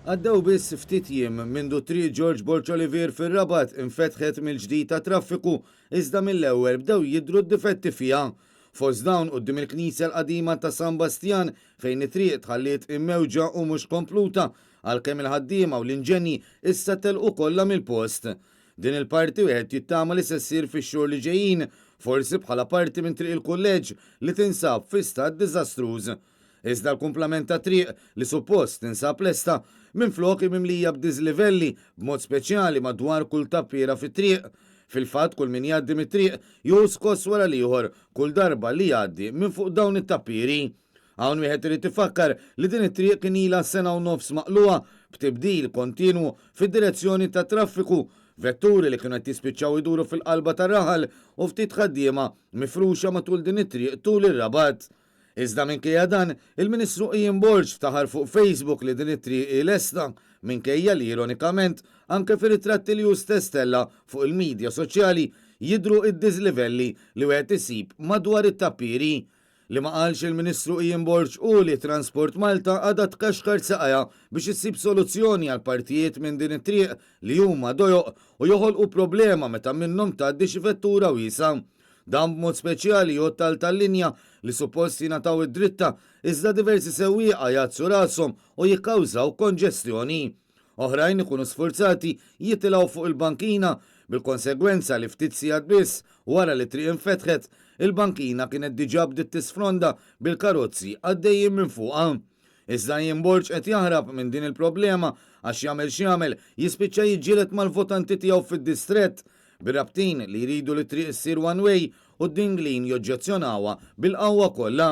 Għaddew biss ftit jiem mindu Triq Ġorġ Borg Olivier fir-Rabat infetħet mill-ġdid għat-traffiku iżda mill-ewwel bdew jidhru d-difetti fiha. Fost dawn quddiem il-knisja l-qadima ta' San Bastjan fejn it-triq tħalliet immewġa u mhux kompluta għalkemm il-ħaddiema u l-inġenji issa telqu kollha mill-post. Din il-parti wieħed jittama li se ssir fix-xhur li ġejjin, forsi bħala parti minn Triq il-Kulleġġ li tinsab fi stat diżastruż. Iżda l-kumplament tat-triq, li suppost tinsab lesta, minflok hi mimlija b'diżlivelli, b'mod speċjali madwar kull tappiera fit-triq. Fil-fatt kull min jgħaddi mit-triq jieħu skoss wara l-ieħor kull darba li jgħaddi minn fuq dawn it-tappieri. Hawn wieħed irid ifakkar li din it-triq kien ilha sena u nofs maqlugħa b'tibdil kontinwu fid-direzzjoni tat-traffiku, vetturi li kienu qed jispiċċaw iduru fil-qalba tar-raħal u ftit ħaddiema mifruxa matul din it-triq tul ir-Rabat. Iżda minkejja dan, il-Ministru Ian Borg ftaħar fuq Facebook li din it-triq hi lesta, minkejja li ironikament anke fir-ritratti li hu stess tella' fuq il-midja soċjali jidhru d-diżlivelli li wieħed isib madwar it-tappieri. Li ma qalx il-Ministru Ian Borg hu li Transport Malta għadha tkaxkar saqajha biex issib soluzzjoni għal partijiet minn din it-triq li huma dojoq u joħolqu problema meta minnhom tgħaddi xi vettura wiesgħa. Dan b'mod speċjali jgħodd għal tal-linja li suppost jingħataw id-dritta iżda diversi sewwieqa jgħaddsu rashom u jikkawżaw konġestjoni. Oħrajn ikunu sfurzati jitilgħu fuq il-bankina bil-konsegwenza li ftit sigħat biss wara li t-triq infetħet, il-bankina kienet diġà bdiet tisfronda bil-karozzi għaddejjin minn fuqha. Iżda Ian Borg qed jaħrab minn din il-problema għax jagħmel x'jagħmel jispiċċa jiġġieled mal-votanti tiegħu fid-distrett bir-Rabtin li jridu li t-triq issir one way u d-Dinglin joġġezzjonawha bil-qawwa kollha.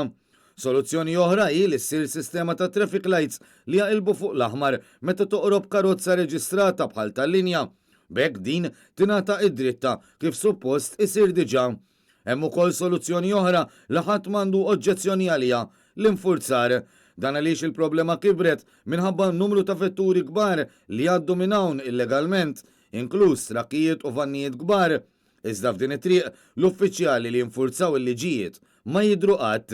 Soluzzjoni oħra hi li ssir sistema ta' traffic lights li jaqilbu fuq l-aħmar meta toqrob karozza reġistrata bħal tal-linja. B'hekk din tingħata id-dritta kif suppost isir diġà. Hemm ukoll soluzzjoni oħra li ħadd m'għandu oġġezzjoni għaliha, l-infurzar. Dan għaliex il-problema kibret minħabba n-numru ta' vetturi kbar li jgħaddu minn hawn illegalment, inkluż trakkijiet u vannijiet kbar. Iżda f'din it-triq, l-uffiċjali li jinfurzaw il-liġijiet ma jidhru qatt.